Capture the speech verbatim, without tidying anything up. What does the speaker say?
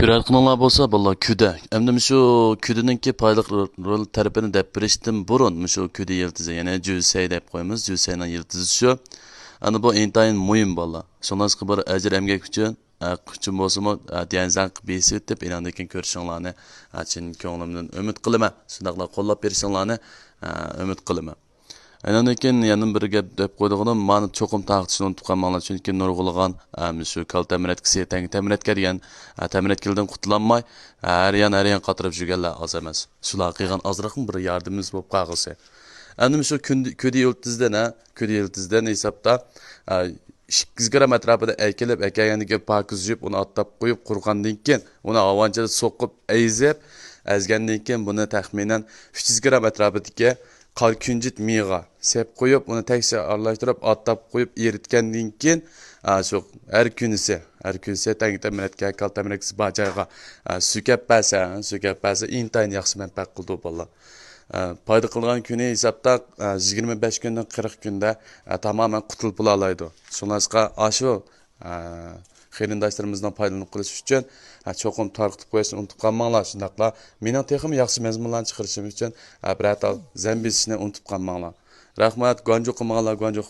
ھۆرمەت قىلىڭلار بولسا، بالىلار، كۈدە. ئەمدى مۇشۇ كۈدىنىڭكى پايدىلىق رول تەرىپىنى دەپ بېرىشتىن بۇرۇن، مۇشۇ كۈدە يىلتىزى، يەنى جۈسەي دەپ قويىمىز، جۈسەينىڭ يىلتىزى شۇ. ئەنە بۇ ئىنتايىن مۇھىم، بالىلار. شۇڭلاشقا بىر ئەجىر ئەمگەك ئۈچۈن، ئە، قىلچە بولسىمۇ، ئە، ديەنزەڭ قىلىپ بېسىۋېتىپ، ئېنىڭدىن كېيىن كۆرۈشۈڭلارنى، ئە، چىن كۆڭلۈمدىن ئۈمىد قىلىمەن. شۇنداقلا قوللاپ بېرىشىڭلارنى، ئە، ئۈمىد قىلىمەن. ئاندىن كېيىن يەنە بىر گەپ دەپ قويىدىغىنىم، مانا چوقۇم تاقىتىشنى ئۇنتۇپ قالماڭلار، چۈنكى نۇرغۇنلىغان، ئە، مۇشۇ كالتەمرەتكىسى، تەڭگە تەمرەتكە دېگەن، ئە، تەمرەتكىلىدىن قۇتۇلالماي، ئە، ھەر يان، ھەر يان قاتراپ يۈرگەنلەر ئاز ئەمەس. شۇلارغا قىلغان ئازراقمۇ بىر ياردىمىمىز بولۇپ قالغۇسى. ئەمدى مۇشۇ كۈندە-، كۈدە يىلتىزىدىن، ھە، كۈدە يىلتىزىدىن ھېسابتا، ئە، ئىككى يۈز گرام ئەتراپىدا ئەكېلىپ، ئەكەلگەندىن كېيىن پاكىز يۇيۇپ، ئۇنى ئاتتاپ قويۇپ، قۇرۇغاندىن كېيىن، ئۇنى ھاۋانچىدا سوقۇپ، ئەزىپ، ئەزگەندىن كېيىن، بۇنى تەخمىنەن ئۈچ يۈز گرام ئەتراپىدىكى قارا كۈنجۈت مېيىغا سېلىپ قويۇپ، ئۇنى تەكشى ئارىلاشتۇرۇپ، ئاتتاپ قويۇپ، ئېرىتكەندىن كېيىن، ئا، شۇ ھەر كۈنىسى، ھەر كۈنىسى تەڭگە تەمرەتكە، كالتەمرەتكە بار جايغا، ئا، سۈركەپ بەرسە، سۈركەپ بەرسە، ئىنتايىن ياخشى مەنپەئەت قىلىدۇ، بالىلار. ئا، پايدا قىلىدىغان كۈنى ھېسابتا، ئا، يىگىرمە بەش كۈندىن قىرىق كۈندە، ئا، تامامەن قۇتۇلۇپ بولالايدۇ. شۇڭلاشقا ئاشۇ، ئا، قېرىنداشلىرىمىزنىڭ پايدىلىنىپ قېلىشى ئۈچۈن، ئا، چوقۇم تارقىتىپ قويۇشنى ئۇنتۇپ قالماڭلار. شۇنداقلا مېنىڭ تېخىمۇ ياخشى مەزمۇنلارنى چىقىرىشىم ئۈچۈن، ئا، بىرەر تال زەم بېسىشنى ئۇنتۇپ قالماڭلار. رەھمەت، گۇەنجۇ قىلمىغانلار گۇەنجۇ